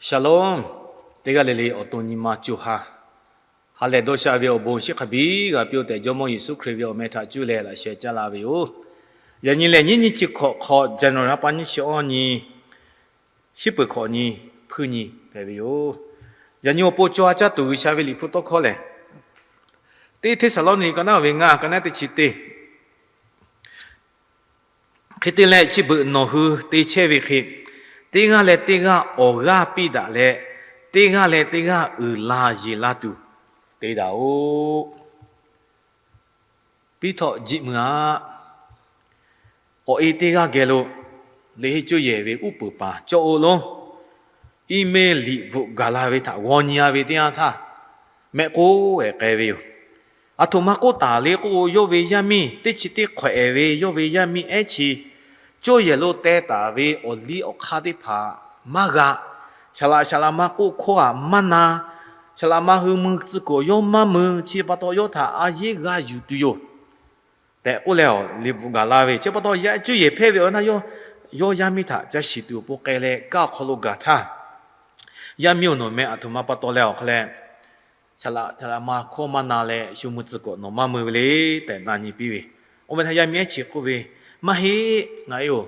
Shalom. Teˇ g'aˇ le le awˬ to nyi ma co ha, ha lehˬ dawˇ sha ve awˬ bon shiˉ hk'a biˇ g'a piˇ-oˆ tehꞈ, Jawˇmawˇ Yeˍsuˆ Hkriꞈ ve awˬ meh htaꞈ cuˇ leh laꞈ sheh caˇ la ve yoˬ. Yaꞈ nyi lehˬ, nyiˇ nyiˇ chi hkawꞈ hk'aw, January ha pa nyiˇ chi awˇ nyi, shiˉ peuˬ hkawꞈ nyi, hpuiˇ nyi hpehꞈ ve yoˬ. Yaꞈ nyi awˬ pon co ha caˇ tuˬ G'uiˬsha ve Liꞈ hpu tawˇ hkawˇ lehˬ, Teˇ Hteˇsaˍlawˇniˆ ka naˉ ve ngaˇ, ka naˉ teˇ chi teˇ. Hk'e te leh, chi beuꞈ nawˬ hui te chehˇ ve hk'e, teˇ g'aˇ leh teˇ g'aˇ awˬ g'aˇ piˇ daꞈ leh, teˇ g'aˇ leh teˇ g'aˇ uiˍ la yeˬ la tuˬ te daꞈ-oꞈ. Piˉ htawˆ jiˆ meuˇ-aꞈ. Awˬ e teˇ g'aˇ geh lo, liꞈ henˇ cuˇ yehˬ ve uˉ peunˍ paˍ cawˇ-oˆ lonˉ, iˉ meˇ liꞈ bvuhꞈ gaˬ la ve htaꞈ g'aw nyi-a ve teˇ yanˇ htaˇ, mehˆ k'oˆ-ehˍ k'ai ve yoˬ. Aˬ htoꞈ ma k'oˆ taˍ le k'oˆ, yawˇ ve yaˇ miˇ teˇ chi teˇ hk'awehꞈ ve, yawˇ ve yaˇ miˇ ehˉ chi cuˇ yehˬ lo teh taˍ ve awˬ liˇ awˬ hk'aˇ teˇ hpaˍ maˇ g'a. Saˍ laꞈ saˍ laꞈ ma k'oˆ hkawˇ-aꞈ maˇ na. Saˍ laꞈ ma hui mui tcuh kuiˬ yawˇ maˇ mui. Chi pa taw yawˇ htaꞈ a yehˉ g'a yuˬ tuˬ yoˬ tehꞈ k'oˆ leh, liꞈ bvuhꞈ gaˬ la ve. Chi pa taw, yaˇ cuˇ yehˬ hpehˇ ve awˬ na yawˇ, yawˇ yaˇ miˇ htaꞈ ca shiˍ tuˬ awˬ pon k'ai leh, kanˉ awˬ hk'aw lo gaˬ htaˇ, yaˇ miˇ-oˬ, nawˬ meh aˬ htoꞈ ma pa taw leh awˬ hk'a leh, saˍ laꞈ saˍ laꞈ ma hkawˇ maˇ na leh, shu mui tcuh kuiˬ nawˬ maˇ mui ve le tehꞈ na nyi piˇ ve. Oˇ ve htaꞈ yaˇ miˇ ehˉ chi k'oˆ ve, Maˇ heˆ, ngaˬ e-oˬ,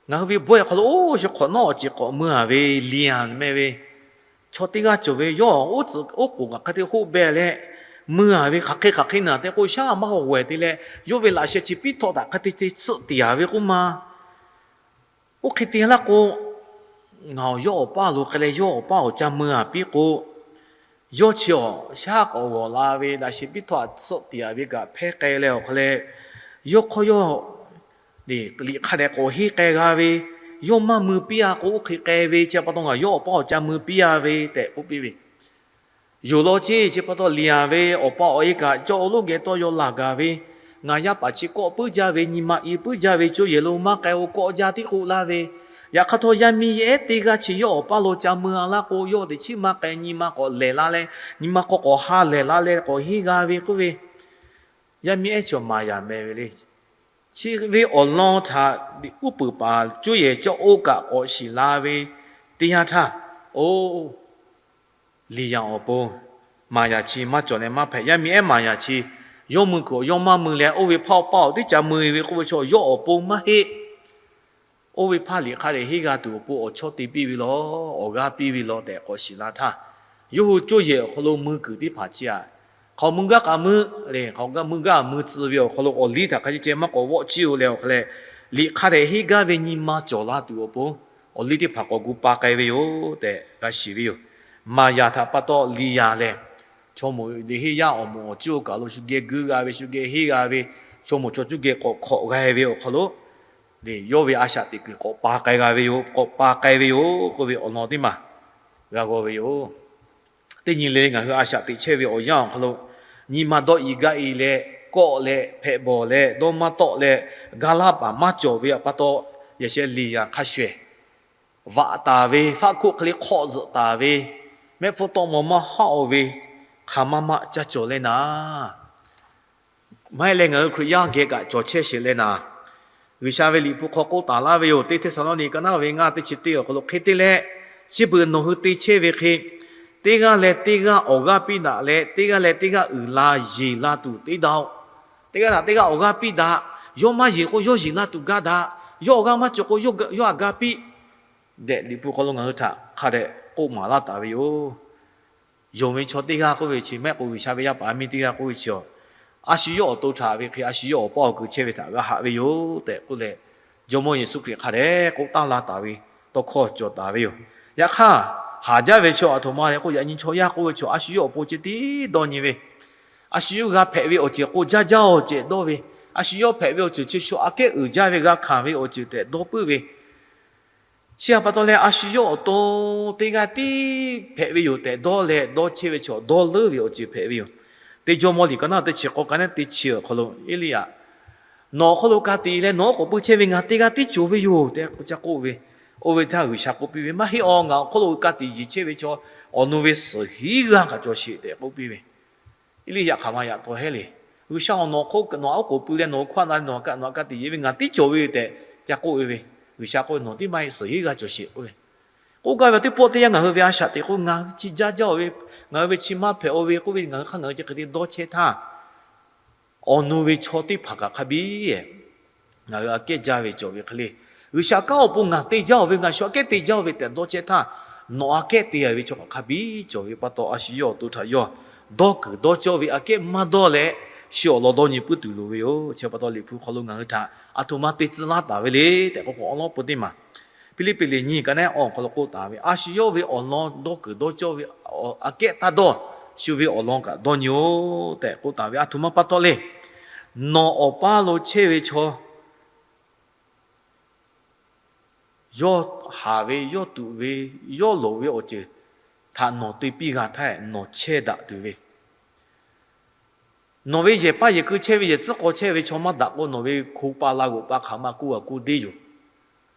ngaˬ hui ve bawehˇ awˬ hk'aw lo oˇ shu hk'awꞈ nawˉ awˬ ceˬ k'awꞈ mui-a ve, liꞈ-aˬ meh ve chaw teˇ g'aˇ cawˬ ve, yawˇ oˉ tcuhꞈ oˉ k'oˍ kaꞈ hk'e te hoˆ beh leh, mui-a ve hk'aˬ hk'e hk'aˬ hk'e naˬ tehꞈ k'o, shaˉ maˇ g'awˬ g'awehˬ te leh, yawˇ ve laꞈ sheh chi piˉ htawˆ htaꞈ hk'e te te tsuhˆ tiˍ-a ve k'oˆ ma. Oˇ hk'e te laˇ k'o, ngaˬ awˬ yawˇ awˬ paˇ lo k'ai leh yawˇ awˬ paˇ awˬ ca mui-a piˇ k'o, yawˇ chi awˬ shaˉ k'awꞈ g'awˬ la ve laꞈ sheh piˉ htawˆ htaꞈ tsuhˆ tiˍ-a ve kaꞈ hpehˇ k'ai leh awˬ hk'a leh, yawˇ hk'aw yawˇ liꞈ hk'a dehꞈ k'awꞈ henˇ k'ai g'a ve, yawˇ maˇ mui piˇ-a k'o, oˇ hk'e k'ai ve chi pa taw ngaˬ yawˇ awˬ paˇ awˬ ca mui piˇ-a ve tehꞈ k'oˆ piˇ ve. Yoˬ law ceˇ, chi pa taw liꞈ-aˬ ve awˬ pa awˬ e kaꞈ cawˇ-oˬ lonˉ geh tawˇ yaw laˬ gaˬ ve, ngaˬ yaˇ paˍ chi kawˆ puiˉ jaˇ ve, nyi ma i puiˉ jaˇ ve, cuˇ yehˬ lo maˇ k'ai-o, kawˆ jaˇ tiˉ k'oˆ laˇ ve. Yaꞈ hk'aˇ htawˇ, yaˇ miˇ ehˉ teˇ g'aˇ chi yawˇ awˬ paˇ lo ca mui-a laˇ k'o, yawˇ teꞈ chiˉ maˇ k'ai, nyi ma k'awꞈ lehˬ la leh, nyi ma hk'aw k'awꞈ ha lehˬ la leh k'awꞈ henˇ g'a ve k'oˆ ve. Yaˇ miˇ ehˉ chi awˬ maˍ yaˍ meh ve le. Chi ve awˬ lawn htaꞈ uˉ peunˍ paˍ cuˇ yehˬ cawˇ-oˆ kaꞈ k'awꞈ shiˍ la ve teˇ yanˇ htaˇ, oˇ, liꞈ yaˍ awˬ pon maˍ yaˍ chi maˇ cawˬ leh maˇ hpehꞈ. Yaˇ miˇ ehˉ maˍ yaˍ chi, yawˇ mui kuiˬ yawˇ maˇ mui leh, oˇ ve hpaˇ awˬ paˇ awˬ teˇ ca mui ve k'oˆ ve chaw, yawˇ awˬ pon maˇ heˆ. Oˇ ve hpaˇ liꞈ hk'a dehꞈ henˇ g'a tuˬ awˬ pon awˬ chawˇ te piˇ ve law, awˬ g'aˇ piˇ ve law tehꞈ k'awꞈ shiˍ la htaˇ, yawˇ hui cuˇ yehˬ awˬ hk'aw lo mui kuiˬ teˇ hpaˍ chi-aꞈ, hk'aˬ mui gaˇ k'aꞈ mui le, hk'aˬ mui gaˇ mui tcuh ve awˬ hk'aw lo awˬ liˇ htaꞈ hk'a ceh ceh maˇ k'awꞈ vawˆ ciˇ-o leh awˬ hk'a leh, liꞈ hk'a dehꞈ henˇ gaˇ ve nyi ma cawˬ la tuˬ awˬ pon, awˬ liˇ teˇ hpaˍ k'awꞈ gu pa k'ai ve yoˬ tehꞈ g'a shiˍ ve yoˬ. Maˍ yaˍ htaꞈ pa taw liꞈ yaˍ lehˬ, chaw moˍ liꞈ henˇ yaˇ awˬ moˍ awˬ cuˇ-o kaꞈ lo shu geh guiˇ g'a ve, shu geh henˇ g'a ve, chaw moˍ chaw cuˇ geh k'awꞈ hk'awꞈ g'a ve awˬ hk'aw lo, yawˇ ve a shaꞈ teꞈ kuiˬ k'awꞈ pa k'ai g'a ve yoˬ, k'awꞈ pa k'ai ve yoˬ k'oˆ ve awˬ lawn teˇ maˬ g'a g'aw ve yoˬ. Teˇ nyi le, ngaˬ hui a shaꞈ teꞈ chehˇ ve awˬ yanˇ awˬ hk'aw lo, nyi ma dawˇ i gaˇ i leh, kawˆ leh hpehꞈ bawˬ leh dawˇ maˇ tawˆ leh, ga laˇ paˍ maˇ cawˬ ve pa taw, yaꞈ sheh liꞈ yaˍ hk'a shuˍ ehˍ vaꞈ taˍ ve, faˆ hkoˆ hk'e le hk'awˆ zuhꞈ taˍ ve, mehˆ hpfuhˇ tawˆ maw maˇ haˆ-o ve, hk'aˬ ma ma ca cawˬ leh naˍ. Maˇ heˆ leh, ngaˬ hui Hkriꞈ yaˇ geh kaꞈ cawˬ chehˇ sheˍ leh naˍ, G'uiˬsha ve Liꞈ hpu hk'aw k'oˆ taˍ laˇ ve yoˬ. Teˇ Hteˇsaˍlawˇniˆ ka naˉ ve ngaˇ teˇ chi teˇ awˬ hk'aw lo hk'e te leh, chi beuꞈ nawˬ hui te chehˇ ve hk'e, teˇ g'aˇ leh teˇ g'aˇ awˬ g'aˇ piˇ daꞈ leh, teˇ g'aˇ leh teˇ g'aˇ uiˍ la yeˬ la tuˬ te daꞈ-oꞈ. Teˇ g'aˇ htaꞈ teˇ g'aˇ awˬ g'aˇ piˇ daꞈ. Yawˇ maˇ yeˬ k'o, yawˇ yeˬ la tuˬ gaˇ daꞈ. Yawˇ awˬ g'aˇ maˇ cawˬ k'o, yawˇ aꞈ g'aˇ piˇ tehꞈ, Liꞈ hpu hk'aw lo ngaˬ hui htaꞈ hk'a dehꞈ k'oˆ maˍ laˇ taˍ ve yoˬ. Yonˍ ve chaw teˇ g'aˇ k'oˆ ve chi, mehˆ k'o G'uiˬsha ve yaˇ paˍ yaˇ miˇ teˇ g'aˇ k'oˆ ve chi, a shu yawˇ awˬ to htaꞈ ve hk'e, a shu yawˇ awˬ paˇ awˬ kuiˬ chehˇ ve htaꞈ g'a haꞈ ve yoˬ tehꞈ k'oˆ leh, Jawˇmawˇ Yeˍsuˆ Hkriꞈ hk'a dehꞈ k'oˆ taˉ laˇ taˍ ve tawˇ hkawˇ cawˬ taˍ ve yoˬ. Yaꞈ hk'aˇ, haˍ jaˇ ve chaw aˬ htoꞈ ma leh k'o, yaꞈ nyi chaw yaˇ k'oˆ ve chaw, a shu yawˇ awˬ pon ceh tiˉ dawˇ nyi ve, a shu yawˇ g'a hpehꞈ ve awˬ ceuˬ k'o jaˇ jaˇ awˬ ceuˬ dawˇ ve, a shu yawˇ hpehꞈ ve awˬ ceuˬ chi shu aꞈ kehˉ uiˍ jaˇ ve g'a hkanˍ ve awˬ ceuˬ tehꞈ dawˇ puiˉ ve, chi htaꞈ pa taw leh, a shu yawˇ awˬ to teˇ g'aˇ tiˉ hpehꞈ ve yoˬ tehꞈ dawˇ leh dawˇ chehˇ ve chaw, dawˇ leuˉ ve awˬ ceuˬ hpehꞈ ve yoˬ. Teˇ Jawˇmawˇ liꞈ ka naˉ teˇ chi k'awˇ ka naˉ teˇ chi awˬ hk'aw lo, Eˇliˇyaꞈ, nawˬ awˬ hk'aw lo ka tiꞈ leh nawˬ awˬ k'oˍ pui chehˇ ve ngaˬ teˇ g'aˇ tiˉ cawˬ ve yoˬ tehꞈ ca k'oˆ ve. Oˇ ve htaˇ G'uiˬsha k'oˆ piˇ ve, Maˇ heˆ-aˬ, ngaˬ awˬ hk'aw lo ka tiꞈ yeˬ chehˇ ve chaw awˬ nu ve suhˍ hinˉ g'aˇ kaꞈ cawˬ sheˍ tehꞈ k'oˆ piˇ ve. Eˇliˇyaꞈ hk'aˬ ma yaꞈ taw hehˉ le. G'uiˬsha-oˬ, nawˬ hk'oˆ nawˬ aꞈ oˉ k'oˍ pui leh nawˬ hkawˇ na nawˬ kaꞈ nawˬ aꞈ ka tiꞈ yeˬ ve ngaˬ tiˉ cawˬ ve yoˬ tehꞈ ca k'oˆ ve ve. G'uiˬsha k'oˆ ve, Nawˬ tiˉ maˇ heˆ, suhˍ hinˉ g'aˇ cawˬ sheˍ k'oˆ ve. K'oˆ gaˇ ve teˇ pawˆ teˇ yanˇ ngaˬ hui ve a shaꞈ teꞈ k'o, ngaˬ hui chi jaˇ jaˇ-oˬ ve, ngaˬ hui ve chi maˇ hpehꞈ-oˬ ve k'oˆ ve, ngaˬ hui hk'aˇ ngaˬ hui chi hk'e te dawˇ chehˇ htaˇ, awˬ nu ve chaw teˇ hpaˍ kaꞈ hk'a biˇ ngaˬ hui aꞈ kehˉ jaˇ ve cawˬ ve hk'e le. G'uiˬsha kanˉ awˬ pon ngaˬ te jaˇ-oˬ ve, ngaˬ shu aꞈ kehˉ te jaˇ-oˬ ve tehꞈ dawˇ chehˇ htaˇ, nawˬ aꞈ kehˉ te-a ve chaw kaꞈ hk'a biˇ cawˬ ve pa taw, a shu yawˇ awˬ to htaꞈ yawˇ dawˇ kuiˬ dawˇ cawˇ ve aꞈ kehˉ maˇ dawˇ leh, shu awˬ lawn dawˇ nyi puiˉ tuˬ loˍ ve yoˬ. Chi pa taw Liꞈ hpu hk'aw lo ngaˬ hui htaꞈ aˬ htoꞈ ma te tcuh laˇ taˍ ve le tehꞈ k'o k'o, awˉ lawˉ peuˬ teˇ maˬ Hpiˇliˇpiˆ liꞈ nyiˇ ka neˉ awˬ hk'aw lo k'oˆ taˍ ve, a shu yawˇ ve awˬ lawn dawˇ kuiˬ dawˇ cawˇ ve aꞈ kehˉ taˇ dawˇ, shu ve awˬ lawn kaꞈ dawˇ nyi-oˬ tehꞈ k'oˆ taˍ ve, aˬ htoꞈ ma pa taw le. Nawˬ awˬ paˇ lo chehˇ ve chaw yawˇ haˍ ve, yawˇ tuꞈ ve, yawˇ loˍ ve awˬ ceuˬ htaꞈ nawˬ te piˇ g'a htaˇ, nawˬ chehˇ daꞈ tuˬ ve, nawˬ ve yehˬ paˇ yehˬ keu chehˇ ve, yehˬ tcuhˉ k'aw chehˇ ve chaw maˇ daꞈ k'o, nawˬ ve hko pa la g'oꞈ pa hk'aˬ ma kuˇ a kuˇ deˇ yoˬ.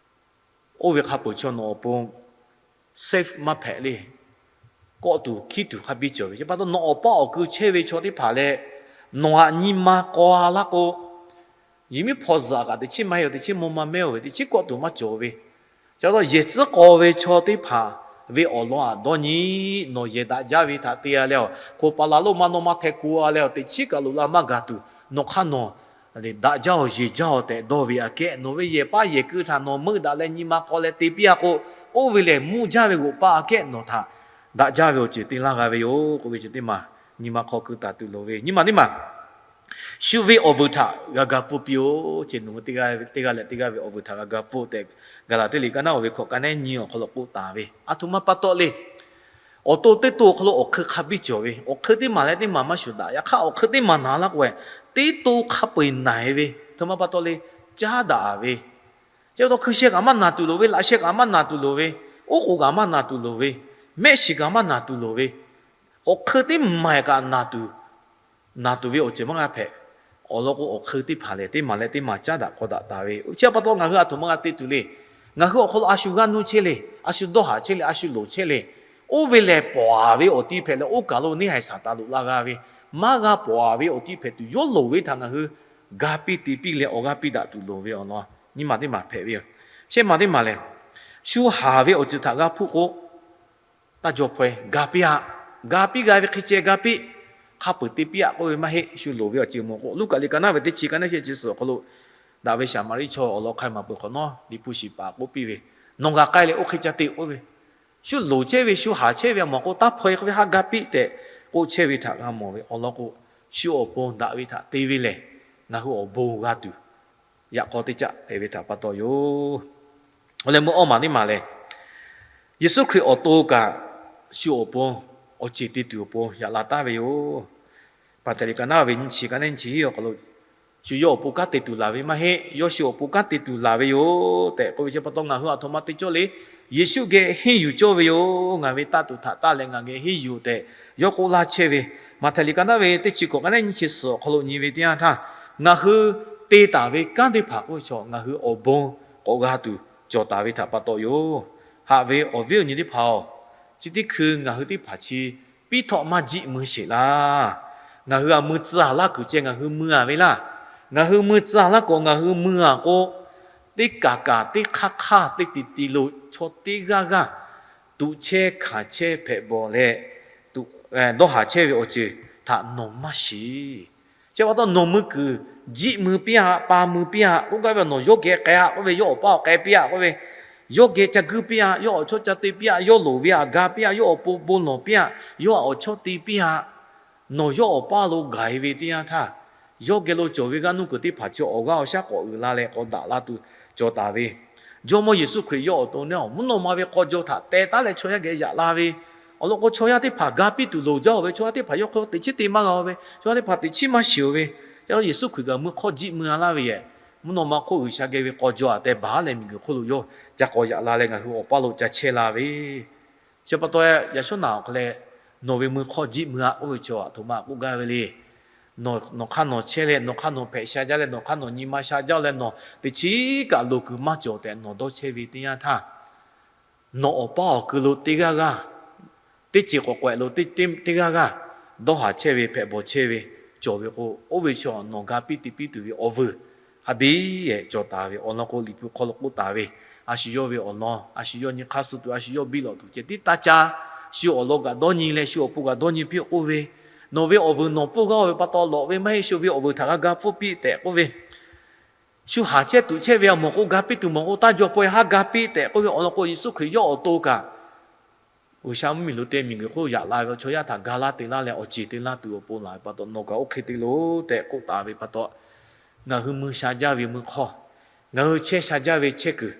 Oˇ ve hk'a peuˬ chaw nawˬ awˬ pon safe maˇ hpehꞈ le. Kawˆ tuˬ hkiˉ tuˬ hk'a biˇ cawˬ ve, chi pa taw nawˬ awˬ paˇ awˬ keu chehˇ ve chaw teˇ hpaˍ leh nawˬ aꞈ nyi ma k'aw-a laˇ k'o, yehˬ miˉ hpaw zuhꞈ kaꞈ teꞈ chiˉ maˇ heˆ-oˬ, teꞈ chiˉ maw ma mehˇ-oˬ ve, teꞈ chiˉ kawˆ tuˬ maˇ cawˬ ve. Chi pa taw yehˬ tcuhˉ k'aw ve chaw teˇ hpaˍ ve awˬ lawn aꞈ dawˇ nyi. Nawˬ yehˬ daꞈ jaˇ ve htaꞈ te-a leh, hko pa la lo maˇ nawˇ maˇ hteh ku-a leh, teꞈ chiˉ kaꞈ loꞈ la maˇ gaˬ tuˬ, nawˬ hk'aˇ nawˬ daꞈ jaˇ-oˬ, yeˬ jaˇ-oˬ tehꞈ dawˇ ve aꞈ kehˉ, nawˬ ve yehˬ paˇ yehˬ keu htaꞈ nawˬ meuˆ daꞈ leh nyi ma k'aw leh te piˇ-a k'o, oˇ ve lehˬ mvuhˇ jaˇ ve g'oꞈ pa aꞈ kehˉ nawˬ htaꞈ daꞈ jaˇ ve awˬ ceuˬ te laˇ g'a ve yoˬ k'oˆ ve chi teˇ maˬ nyi ma hk'aw keu taˍ tuˬ loˍ ve. Nyi maˬ teˇ maˬ shu ve awˬ vuiˬ htaꞈ g'a ga pfuhˇ piˇ-oˬ. Chi nawˬ hui teˇ g'aˇ leh teˇ g'aˇ ve awˬ vuiˬ htaꞈ g'a ga pfuhˇ tehꞈ, Gaˍlaˍtiˆ liꞈ ka naˉ oˇ ve hkawꞈ ka neˉ nyi awˬ hk'aw lo k'oˆ taˍ ve, aˬ htoꞈ ma pa taw le. Awˬ to teˇ to awˬ hk'aw lo awˬ hk'eun hk'a biˇ cawˬ ve, awˬ hk'eun teˇ maˬ leh teˇ maˬ maˇ shuˍ daꞈ. Yaꞈ hk'aˇ awˬ hk'eun teˇ maˬ naˍ laˇ k'o, teˇ to hk'a peu-eˬ naˬ-e ve, aˬ htoꞈ ma pa taw le, caˉ daꞈ ve. Chi pa taw hkui sheh kaꞈ maˇ naˬ tuˬ loˍ ve, laꞈ sheh kaꞈ maˇ naˬ tuˬ loˍ ve, oˉ k'oˍ kaꞈ maˇ naˬ tuˬ loˍ ve, mehˆ shiˍ kaꞈ maˇ naˬ tuˬ loˍ ve, awˬ hk'eun teˇ maˬ kaꞈ naˬ tuˬ, naˬ tuˬ ve awˬ ceuˬ maˇ g'a hpehꞈ. Awˬ lawn k'o, awˬ hk'eun teˇ hpaˍ lehˬ teˇ maˬ leh teˇ maˬ caˉ daꞈ k'aw daꞈ taˍ ve, chi pa taw ngaˬ hui aˬ htoꞈ ma g'a te tuˬ le. Ngaˬ hui awˬ hk'aw lo a shu g'aˇ nuˇ chehˇ le, a shu dawˇ haˍ chehˇ le, a shu loˍ chehˇ le, oˇ ve lehˬ pawˍ-aˍ ve awˬ ti hpehꞈ leh, oˇ kaˬ lo neˇ haiˬ Saˍtanˍ loꞈ la g'a ve, maˇ g'a pawˍ-aˍ ve awˬ ti hpehꞈ tuˬ, yawˇ loˍ ve htaꞈ ngaˬ hui ga piˇ te piˇ leh awˬ g'aˇ piˇ daꞈ tuˬ loˍ ve awˬ lawn nyiˇ maˬ teˇ maˬ hpehꞈ ve yoˬ. Shehˆ maˬ teˇ maˬ lehˬ, shu haˍ ve awˬ ceuˬ htaꞈ g'a hpuˇ k'o, taˇ jaw hpaw-e, ga piˇ-aꞈ. Ga piˇ g'a ve hk'e ceh ga piˇ. Hk'a peu-eˬ te piˇ-aꞈ k'oˆ ve maˇ heˆ. Shu loˍ ve awˬ ceuˬ mawˬ k'o, Luˉkaꞈ liꞈ ka naˉ ve teˇ chi ka neˉ shehˆ chi suhˍ awˬ hk'aw lo daꞈ ve Saˍmaˍriˆ chaw awˬ lawn hk'aˇ maˍ peuˬ hk'awꞈ nawˉ, Liꞈ hpu shiˍ paˍ k'oˆ piˇ ve, Nawˬ g'a k'ai leh oˇ hk'e ca te k'oˆ ve, shu loˍ chehˇ ve, shu haˍ chehˇ ve a mawˬ k'o, taˇ hpaw-e k'oˆ ve, haˆ ga piˇ tehꞈ k'oˆ chehˇ ve htaꞈ g'a mawˬ ve awˬ lawn k'o, shu awˬ pon daꞈ ve htaꞈ te ve lehˬ, ngaˬ hui awˬ bon g'a tuˬ yaꞈ k'aw teˇ caˆ hpehꞈ ve htaꞈ pa taw yoˬ. Awˬ leh meuˇ awˇ maˬ teˇ maˬ lehˬ, Yeˍsuˆ Hkriꞈ awˬ to kaꞈ shu awˬ pon awˬ ceˬ te tuˬ awˬ pon yaꞈ la taˍ ve yoˬ. Paˍhtehˍ liꞈ ka naˉ ve nyiˇ chi ka neˉ nyiˇ chi hiˉ awˬ hk'aw lo, shu yawˇ awˬ pon kanˉ te tuˬ laˬ ve maˇ heˆ. Yawˇ shu awˬ pon kanˉ te tuˬ laˬ ve yoˬ tehꞈ k'oˆ ve chi pa taw ngaˬ hui aˬ htoꞈ ma te cawˇ le. Yeˍsuˆ geh henˇ yuˬ cawˇ ve yoˬ. Ngaˬ ve taˇ tuˬ htaꞈ taˇ leh ngaˬ geh henˇ yuˬ tehꞈ yawˇ k'oˆ laˇ chehˇ ve, Maꞈhtehˍ liꞈ ka naˉ ve teˇ chi hkawꞈ ka neˉ nyiˇ chi suhˍ awˬ hk'aw lo nyi ve teˇ yanˇ htaˇ, ngaˬ hui te taˍ ve kanˉ teˇ hpaˍ k'oˆ ve chaw ngaˬ hui awˬ bon k'awꞈ g'a tuˬ cawˬ taˍ ve htaꞈ pa taw yoˬ. Haꞈ ve awˬ viˉ awˬ nyi teˇ hpaˍ-oˬ, chi teˇ hkui ngaˬ hui teˇ hpaˍ chi piˇ htawꞈ maˇ jiˆ mui sheˍ laˇ. Ngaˬ hui a mui tcuh-a laˇ kuiˬ ceh ngaˬ hui mui-a ve laˇ. Ngaˬ hui mui tcuh-a laˇ kuiˬ ngaˬ hui mui-a k'o, teˇ kaˬ kaˬ teˇ hk'aˇ hk'aˇ teˇ ti ti lo chaw teˇ g'aˇ g'aˇ tuꞈ chehˇ hkanˍ chehˇ hpehꞈ bawˬ leh, dawˇ haˍ chehˇ ve awˬ ceuˬ htaꞈ nawˬ maˇ shiˍ. Chi pa taw nawˬ mui kuiˬ jiˆ mui piˇ-a, pa mui piˇ-a k'oˆ gaˇ ve, nawˬ yawˇ geh k'ai-a k'oˆ ve, yawˇ awˬ paˇ awˬ k'ai piˇ-a k'oˆ ve, yawˇ geh ca guiˇ piˇ-a, yawˇ awˬ chawˇ ca te piˇ-a, yawˇ loˍ ve htaꞈ ga piˇ-a, yawˇ awˬ pon bon lawˬ piˇ-a, yawˇ htaꞈ awˬ chawˇ te piˇ-a. Nawˬ yawˇ awˬ paˇ lo gaˬ-e ve teˇ yanˇ htaˇ, yawˇ geh lo cawˬ ve g'aˇ nuˇ kuiˬ teˇ hpaˍ chi awˬ g'aˇ awˬ shaˉ k'awꞈ uiˍ la leh k'awꞈ daꞈ la tuˬ cawˬ taˍ ve, Jawˇmawˇ Yeˍsuˆ Hkriꞈ yawˇ awˬ to neˇ-oˬ, mvuhˇ naw ma ve k'aw jaw htaꞈ teh taˉ leh chaw yaˇ geh yaꞈ la ve, awˬ lawn k'o chaw yaˇ teˇ hpaˍ ga piˇ tuˬ loˍ jaˇ-oˬ ve, chaw yaˇ teˇ hpaˍ yawˇ hk'aw teꞈ chiˉ te maˇ g'a-oˬ ve, chaw yaˇ teˇ hpaˍ teꞈ chiˉ maˇ shiˍ-oˬ ve, Yeˍsuˆ Hkriꞈ kaꞈ mui hk'awˇ jiˆ mui-a laˇ ve yehˬ, mvuhˇ naw ma hk'oˆ G'uiˬsha geh ve k'aw jaw htaꞈ teh baˬ leh miˬguiˬ hk'oˆ lo yawˇ ca k'awꞈ yaꞈ la leh ngaˬ hui awˬ paˇ lo ca chehˇ la ve, chi pa taw yaꞈ shawˉ naꞈ awˬ hk'aw leh, nawˬ ve mui hk'awˇ jiˆ mui-a k'oˆ ve chaw aˬ htoꞈ ma k'oˆ gaˇ ve le. Nawˬ hk'aˇ nawˬ chehˇ leh, nawˬ hk'aˇ nawˬ hpehꞈ sha jaˇ leh, nawˬ hk'aˇ nawˬ nyi ma sha jaˇ leh, nawˬ teꞈ chiˉ kaꞈ loˍ kuiˬ maˇ cawˬ tehꞈ nawˬ dawˇ chehˇ ve teˇ yanˇ htaˇ, nawˬ awˬ paˇ awˬ kui lo teˇ g'aˇ g'aˇ, teˇ ceuˬ k'awꞈ k'awehꞈ lo teˇ g'aˇ g'aˇ dawˇ haˍ chehˇ ve, hpehꞈ bawˬ chehˇ ve cawˬ ve k'o, oˇ ve chaw nawˬ ga piˇ te piˇ tuˬ ve awˬ vuiˬ A biˇ ehˍ cawˬ taˍ ve awˬ lawn k'o, Liꞈ hpu hk'aw lo k'oˆ taˍ ve, a shu yawˇ ve awˬ lawn, a shu yawˇ nyi hk'aˇ suh tuˬ, a shu yawˇ biˇ lawꞈ tuˬ ceh tiˉ taˇ caˇ. Shu awˬ lawn kaꞈ dawˇ nyi leh, shu awˬ pon kaꞈ dawˇ nyi piˇ k'oˆ ve, nawˬ ve awˬ vuiˬ nawˬ pfuhˇ g'aˇ ve pa taw, lawꞈ ve maˇ heˆ, shu ve awˬ vuiˬ htaꞈ g'a ga pfuhˇ piˇ tehꞈ k'oˆ ve, shu haˍ chehˇ tuꞈ chehˇ ve a mawˬ k'o, ga piˇ tuˬ mawˬ k'o, taˇ jaw paweh haˉ ga piˇ tehꞈ k'oˆ ve awˬ lawn k'o, Yeˍsuˆ Hkriꞈ yawˇ awˬ to kaꞈ G'uiˬsha mvuhˇmiˬ lo te miˬguiˬ hk'oˆ yaꞈ la ve awˬ chaw yaˇ htaꞈ ga laˇ te laˇ leh awˬ ceˬ te laˇ tuˬ awˬ pon laˬ ve pa taw, nawˬ kaꞈ oˇ hk'e te loˬ tehꞈ k'oˆ taˍ ve pa taw, ngaˬ hui mui sha jaˇ ve mui hk'awˇ, ngaˬ hui chehˇ sha jaˇ ve chehˇ kuiˬ,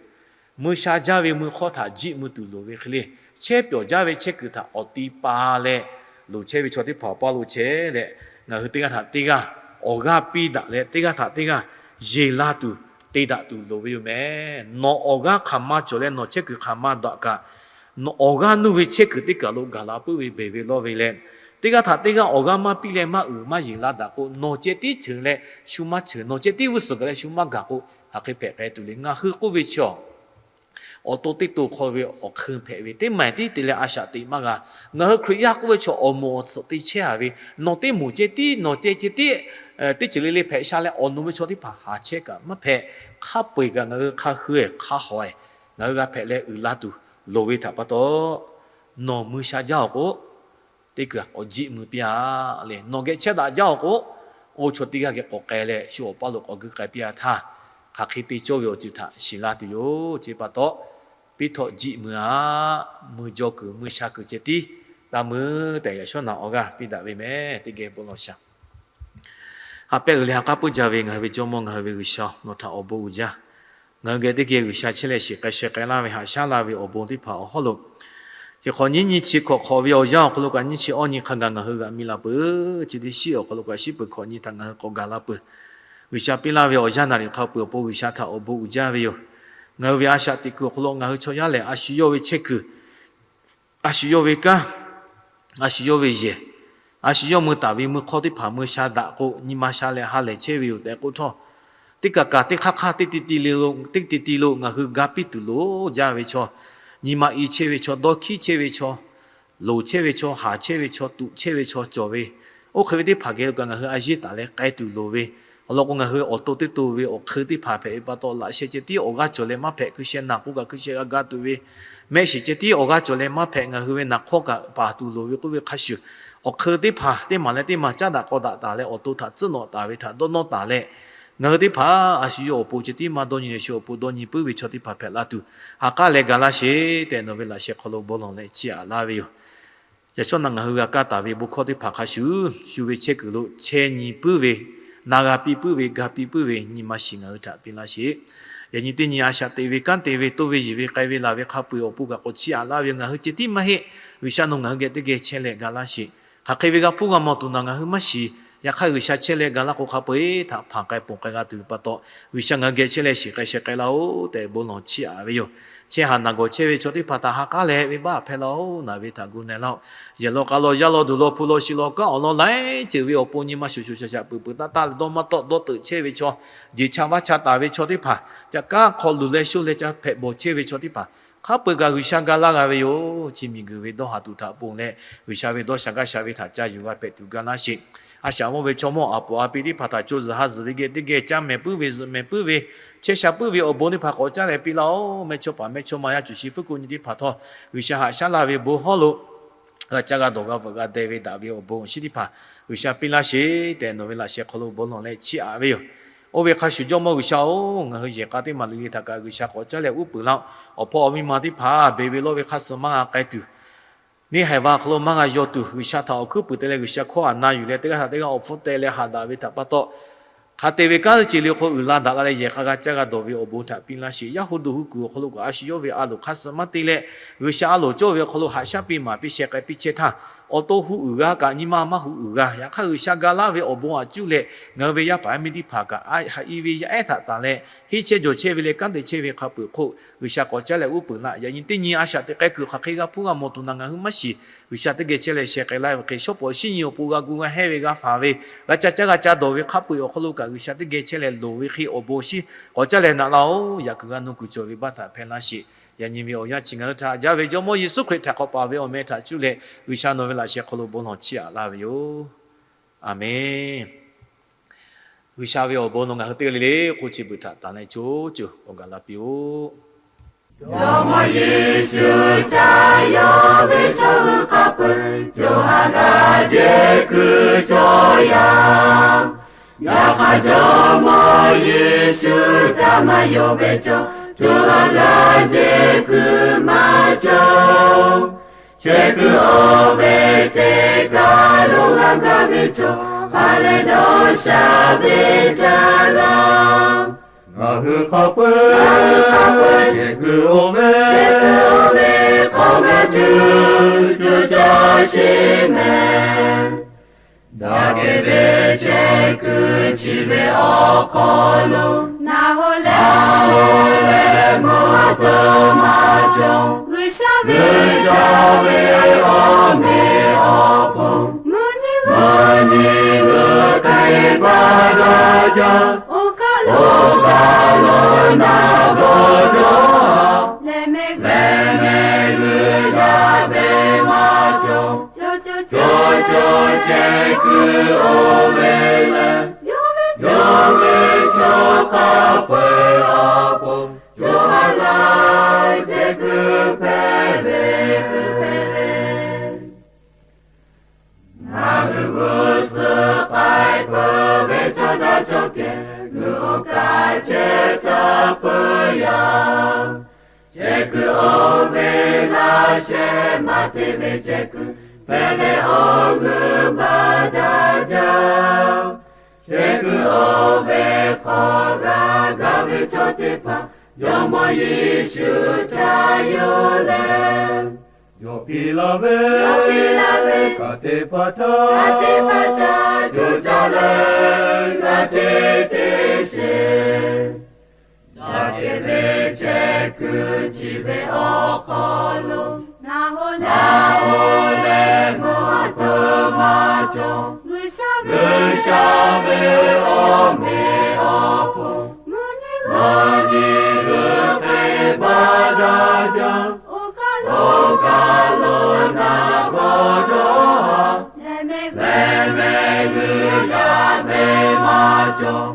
mui sha jaˇ ve mui hk'awˇ htaꞈ jiˆ mui tuˬ loˍ ve hk'e le, chehˇ pyawˬ jaˇ ve chehˇ kuiˬ htaꞈ awˬ ti pa leh loˍ chehˇ ve chaw teˇ hpaˍ awˬ paˇ lo chehˇ leh, ngaˬ hui teˇ g'aˇ htaꞈ teˇ g'aˇ awˬ g'aˇ piˇ daꞈ leh, teˇ g'aˇ htaꞈ teˇ g'aˇ yeˬ la tuˬ te daꞈ tuˬ loˍ ve yoˬ meh. Nawˬ awˬ g'aˇ hk'aˬ ma cawˬ leh nawˬ chehˇ kuiˬ hk'aˬ ma daꞈ kaꞈ, nawˬ awˬ g'aˇ nuˇ ve chehˇ kuiˬ teˇ kaˬ lo gaˬ la puiˉ ve beˬ ve lawˇ ve leh, teˇ g'aˇ htaꞈ teˇ g'aˇ awˬ g'aˇ maˇ piˇ leh maˇ uiˍ maˇ yeˬ la daꞈ k'o, nawˬ ceh tiˉ ceuˬ leh shu maˇ ceuˬ, nawˬ ceh tiˉ g'uˇ suhˍ gaˬ leh shu maˇ gaˬ k'o, hk'aˬ hk'e hpehꞈ k'ai tuˬ le. Ngaˬ hui k'oˆ ve chaw awˬ to teˇ to hk'aw ve awˬ hk'eun hpehꞈ ve teˇ maˬ tiˉ te leh a shaꞈ teꞈ maˇ g'a. Ngaˬ hui Hkriꞈ yaˇ k'oˆ ve chaw awˬ moˍ awˬ tsuhꞈ te chehˇ a ve, nawˬ teˇ moˍ ceh tiˉ, nawˬ te ceh tiˉ, teˇ ceuˬ le le hpehꞈ sha leh awˬ nu ve chaw teˇ hpaˍ haˍ chehˇ kaꞈ maˇ hpehꞈ. Hk'a peu eˬ kaꞈ ngaˬ hui hk'a hui eˬ hk'a hawˍ eˬ ngaˬ hui g'a hpehꞈ leh uiˍ la tuˬ loˍ ve htaꞈ pa taw, nawˬ mui sha jaˇ awˬ k'o, teˇ kuiˬ k'awꞈ jiˆ mui piˇ a le. Nawˬ geh chehˇ daꞈ jaˇ awˬ k'o, oˇ chaw teˇ g'aˇ geh k'awꞈ k'ai leh shu awˬ paˇ lo k'awꞈ gu k'ai piˇ a htaˇ, hk'aˬ hk'e te cawˇ ve awˬ ceuˬ htaꞈ shiˍ la tuˬ yoˬ. Chi pa taw, piˇ htawˇ jiˆ mui a, mui jaw kuiˬ mui sha kuiˬ ceh tiˉ g'a mui tehꞈ yaꞈ shawˉ naꞈ awˬ g'aˇ piˇ daꞈ ve meh. Teˇ geh bon lawˬ shaˍ. Ha pehˇ uiˍ leh ha k'aˉ puiˉ jaˇ ve ngaˬ hui ve Jawˇmawˇ, ngaˬ hui ve G'uiˬsha, nawˬ htaꞈ awˬ bon uiˍ jaˇ. Ngaˬ hui geh teˇ geh G'uiˬsha chehˇ leh shiˍ k'ai sheh k'ai laˇ ve, haꞈ shaˉ laˇ ve awˬ bon teˇ hpaˍ awˬ hawˉ lo, chi hk'awꞈ nyiˉ nyi chi hkawꞈ hk'awꞈ ve awˬ yanˇ awˬ hk'aw lo kaꞈ nyiˇ chi awˇ nyi hk'a gaˬ ngaˬ hui g'aꞈ mi la peuˬ. Chi teˇ shiˉ awˬ hk'aw lo kaꞈ shiˉ peuˬ hkawꞈ nyi htaꞈ ngaˬ hui k'awꞈ gaˬ la peuˬ. G'uiˬsha piˇ laˇ ve awˬ yanˇ naˍ riˍ hk'a peu-eˬ awˬ pon G'uiˬsha htaꞈ awˬ bon uiˍ jaˇ ve yoˬ. Ngaˬ hui ve a shaꞈ teꞈ kuiˬ awˬ hk'aw lo ngaˬ hui chaw yaˇ lehˬ, a shu yawˇ ve chehˇ kuiˬ, a shu yawˇ ve kanˉ, a shu yawˇ ve yehˬ, a shu yawˇ mui taˍ ve mui hk'awˇ teˇ hpaˍ mui sha daꞈ k'o, nyi ma sha leh ha lehˬ chehˇ ve yoˬ tehꞈ k'oˆ htawˇ, teˇ kaˬ kaˬ teˇ hk'aˇ hk'aˇ teˇ ti ti lo, teˇ ti ti lo ngaˬ hui ga piˇ tuˬ loˍ jaˇ ve chaw, nyi ma i chehˇ ve chaw, dawˇ hkiˉ chehˇ ve chaw, loˍ chehˇ ve chaw, haˍ chehˇ ve chaw, tuꞈ chehˇ ve chaw cawˬ ve, oˇ hk'e ve teˇ hpaˍ geh lo kaꞈ ngaˬ hui a yeˇ taˍ leh k'ai tuˬ loˍ ve awˬ lawn k'o, ngaˬ hui awˬ to teˇ to ve awˬ hk'eun teˇ hpaˍ hpehꞈ ve pa taw, laꞈ sheh ceh tiˉ awˬ g'aˇ cawˬ leh maˇ hpehꞈ, hkui sheh naˬ k'o kaꞈ hkui sheh g'a ga tuˬ ve, mehˆ shiˍ ceh tiˉ awˬ g'aˇ cawˬ leh maˇ hpehꞈ, ngaˬ hui ve naˍ hk'awˇ kaꞈ paˍ tuˬ loˍ ve k'oˆ ve hk'a shuˍ, awˬ hk'eun teˇ hpaˍ teˇ maˬ leh teˇ maˬ caˉ daꞈ k'aw daꞈ taˍ leh awˬ to htaꞈ tcuhˉ nawꞈ taˍ ve htaꞈ dawˇ nawˇ taˍ leh, ngaˬ hui teˇ hpaˍ a shu yawˇ awˬ pon ceh tiˉ maˇ dawˇ nyi leh shu awˬ pon dawˇ nyi puiˉ ve chaw teˇ hpaˍ hpehꞈ la tuˬ, ha k'aˉ leh ga laˇ sheˍ tehꞈ nawˬ ve laꞈ sheh hk'aw lo bon lawˬ leh chiˇ aꞈ laˇ ve yoˬ. Yaꞈ shawˉ naꞈ ngaˬ hui g'a kaˇ taˍ ve bon hkawˇ teˇ hpaˍ hk'a shuˍ, shu ve chehˇ kuiˬ lo chehˇ nyi puiˉ ve, na g'a piˇ puiˉ ve, ga piˇ puiˉ ve, nyi ma shiˍ ngaˬ hui htaꞈ piˇ laˇ sheˍ. Yaꞈ nyi teˇ nyi a shaꞈ teꞈ ve, kanˉ te ve, toˇ ve, yiˬ ve, k'ai ve, laˬ ve hk'a peu-eˬ awˬ pon kaꞈ k'awꞈ chiˇ aꞈ laˇ ve yoˬ. Ngaˬ hui ceh tiˉ maˇ heˆ. G'uiˬsha nawˬ ngaˬ hui geh teˇ geh chehˇ leh ga laˇ sheˍ. Hk'aˬ hk'e ve g'a hpuˇ g'a mawˬ tuˬ naˬ ngaˬ hui maˇ shiˍ. Yaꞈ hk'aˇ G'uiˬsha chehˇ leh ga laˇ k'o, hk'a peu-eˬ htaꞈ hpanˍ k'ai ponˬ k'ai g'a tuˬ ve pa taw, G'uiˬsha ngaˬ hui geh chehˇ leh shiˍ k'ai sheh k'ai laˇ-oˆ tehꞈ bon lawˬ chiˇ aꞈ ve yoˬ. Chehˇ haˍ naˬ gawˬ chehˇ ve chaw teˇ hpaˍ htaꞈ ha k'aˉ leh venˇbaˆ hpehˇ laˇ-oˆ. Naˬ ve htaꞈ gu na-e laˇ-oˆ. Yehˬ law k'a law, yaˇ law duˬ law, hpu law shi law, kanˉ awˬ lawn laiˉ ceuˬ ve awˬ pon nyi ma shoˍ shoˍ shaˍ shaˍ peuˬ peuˬ taˆ taˆ leh dawˇ maˇ tawˆ dawˇ teuꞈ chehˇ ve chaw, jeˬ cha vaˇ cha taˍ ve chaw teˇ hpaˍ, ca kanˉ hk'aw luˬ leh shoˇ leh ca hpehꞈ bawˬ chehˇ ve chaw teˇ hpaˍ, hk'a peu-eˬ kaꞈ G'uiˬsha ga laˇ g'a ve yoˬ. Chi miˬguiˬ ve dawˇ haˍ tuˬ htaꞈ ponˬ leh, G'uiˬsha ve dawˇ sha gaˇ sha ve htaꞈ ca yuˬ g'a hpehꞈ tuˬ ga laˇ sheˍ. A shaꞈ mawˇ ve chaw mawˇ aˬ puˍ aˬ pi teˇ hpaˍ htaꞈ co zuhˬ ha zuhˬ ve geh teˇ geh caˇ mehˍ puiˉ ve, zuhꞈ mehˍ puiˉ ve, chehˇ sha puiˉ ve awˬ bon teˇ hpaˍ k'awꞈ caˇ leh piˇ laˇ-oˆ. Mehˇchawˇpaˍ mehˇchawˇma yaˇ cuˬ shi fuˉ ko nyi teˇ hpaˍ htawˇ, G'uiˬsha haꞈ shaˉ laˇ ve bon hawˉ lo g'a caˇ g'a dawˬ g'a veuꞈ g'a deh ve daꞈ ve awˬ bon awˬ shinˉ teˇ hpaˍ G'uiˬsha piˇ laˇ sheˍ tehꞈ nawˬ ve laꞈ sheh hk'aw lo bon lawˬ leh chiˇ aꞈ ve yoˬ. Oˇ ve hk'a shuˍ, Jawˇmawˇ G'uiˬsha-oˬ, ngaˬ hui yehˬ k'a teˇ maˬ le le htaꞈ kaꞈ G'uiˬsha k'awꞈ caˇ leh uˉ peunˍ laˇ-oˆ. Awˬ hpawˇ awˬ miˇ ma teˇ hpaˍ beˬ ve lawˇ ve hk'a suh maˇ g'a k'ai tuˬ, neˇ haiˬ va hk'aw lo maˇ g'a yaw tuˬ, G'uiˬsha htaꞈ awˬ hkuiˉ puiˍ te leh G'uiˬsha hkawˇ aꞈ na yuˬ leh teˇ g'aˇ htaꞈ teˇ g'aˇ awˬ hpfuhˇ teh leh haꞈ daꞈ ve htaꞈ pa taw, hk'a te ve kanˉ ceuˬ le hk'o uiˍ la daꞈ la leh yehˬ k'a g'a caˇ g'a dawˬ ve awˬ bon htaꞈ piˇ laˇ sheˍ. Yaˇ hu duˬ hu kuiˬ awˬ hk'aw lo kaꞈ a shu yawˇ ve a loˍ hk'a suh maˇ te leh, G'uiˬsha a loˍ cawˇ ve awˬ hk'aw lo haꞈ shaˉ piˇ maˍ piˇ sheh k'ai piˇ chehˇ htaˇ, awˬ to hu uiˍ g'a kaꞈ nyi ma maˇ hu uiˍ g'a. Yaꞈ hk'aˇ G'uiˬsha ga laˇ ve awˬ bon aꞈ cuˇ leh ngaˬ hui ve yaˇ paˍ yaˇ miˇ teˇ hpaˍ kaꞈ a haꞈ i ve yaˇ ehˉ htaꞈ tanˬ leh henˇ chehˇ jawˬ chehˇ ve leh kanˉ te chehˇ ve hk'a peu-eˬ hk'oˆ G'uiˬsha k'awꞈ caˇ leh uˉ peunˍ laˇ. Yaꞈ nyi teˇ nyi a shaꞈ teꞈ k'ai kuiˬ hk'aˬ hk'e g'a hpuˇ g'a mawˬ tuˬ naˬ ngaˬ hui maˇ shiˍ. G'uiˬsha teˇ geh chehˇ leh sheh k'ai laˇ ve hk'e, shawˉ pawˍ shinˉ nyi awˬ pon g'a gu g'a hehnˇ ve g'a faˍ ve, g'a ca caˇ g'a ca dawˬ ve hk'a peu-eˬ awˬ hk'aw lo kaꞈ G'uiˬsha teˇ geh chehˇ leh loˍ ve hk'e awˬ bon awˬ shinˉ k'awꞈ caˇ leh naꞈ laˇ-oˆ. Yaꞈ kuiˬ g'a nuˇ kuiˬ cawˬ ve baˆ htaꞈ hpehˇ laˇ sheˍ. Yaꞈ nyi ve awˬ yanˇ chi ngaˬ hui htaꞈ jaˇ ve Jawˇmawˇ Yeˍsuˆ Hkriꞈ htaꞈ k'awꞈ paˍ ve awˬ meh htaꞈ cuˇ leh G'uiˬsha nawˬ ve laꞈ sheh hk'aw lo bon lawˬ chiˇ aꞈ laˇ ve yoˬ. Aˬmenˍ. G'uiˬsha ve awˬ bon nawˬ ngaˬ hui teˇ g'aˇ le le k'oˆ chi beuꞈ htaꞈ taˍ leh co co awˬ gaˬ la piˇ-oˆ. Jawˇmawˇ Yeˍsuˆ ca yawˇ ve chaw hui hk'a peu-eˬ co ha g'a jehˬ kuiˬ cawˬ yaˇ. Yaꞈ hk'aˇ, Jawˇmawˇ Yeˍsuˆ ca maˇ yawˇ ve chaw co ha g'a jehˬ kuiˬ maˇ cawˬ. Chehˇ kuiˬ oˇ ve teˇ kaˬ lo g'a gaˇ ve chaw, ha lehˬ dawˇ sha ve caˇ laˇ. Ngaˬ hui hk'a peu-eˬ chehˇ kuiˬ oˇ ve, chehˇ kuiˬ oˇ ve hk'aw g'a tuˬ co caˇ sheˍ mehˍ. Daꞈ kehˬ ve chehˇ kuiˬ chi ve awˬ hk'aw lo, naˬ hoꞈ leh, naˬ hoꞈ leh mvuhˇ hawˉ tcuh maˇ cawˬ. G'uiˬsha ve, G'uiˬsha ve awˬ meꞈ awˬ hponˇ, mvuhˇ nyi, mvuhˇ nyi g'uiˬ hk'e paˇ daꞈ jaˇ. Oˇ kaˬ lo, oˇ kaˬ lo naˬ g'awˇ dawˇ leh mehˍ, leh mehˍ g'uiˬ yaˇ ve maˇ cawˬ. Caw caw chehˇ kuiˬ oˇ ve leh, yawˇ ve chaw hk'a peu-eˬ awˬ pon co ha g'a jehˬ kuiˬ hpehꞈ ve, kuiˬ hpehꞈ ve. Ngaˬ hui g'uˇ suhˍ k'ai peuˬ ve chaw daꞈ chaw kehˬ g'uiˬ oˇ kaꞈ chehˇ taˍ peuˬ yaˇ. Chehˇ kuiˬ oˇ ve laˇ shehˍ maˇ te ve chehˇ kuiˬ hpehꞈ leh awˬ g'uiˬ baˬ daꞈ jaˇ. Chehˇ kuiˬ oˇ ve hk'aw g'a gaˇ ve chaw teˇ hpaˍ Jawˇmawˇ Yeˍsuˆ ca yonˍ leh, yawˇ piˇ laˇ ve, yawˇ piˇ laˇ ve kanˉ teˇ hpaˍ htaꞈ, kanˉ teˇ hpaˍ htaꞈ co caˇ leh g'a te te sheˍ. Daꞈ kehˬ ve chehˇ kuiˬ chi ve awˬ hk'aw lo, naˬ hoꞈ leh, naˬ hoꞈ leh mvuhˇ hawˉ tcuh maˇ cawˬ. G'uiˬsha ve, G'uiˬsha ve awˬ meꞈ awˬ hponˇ, mvuhˇ nyi g'uiˬ hk'e paˇ daꞈ jaˇ. Oˇ kaˬ lo naˬ g'awˇ dawˇ, leh mehˍ g'uiˬ yaˇ ve maˇ cawˬ.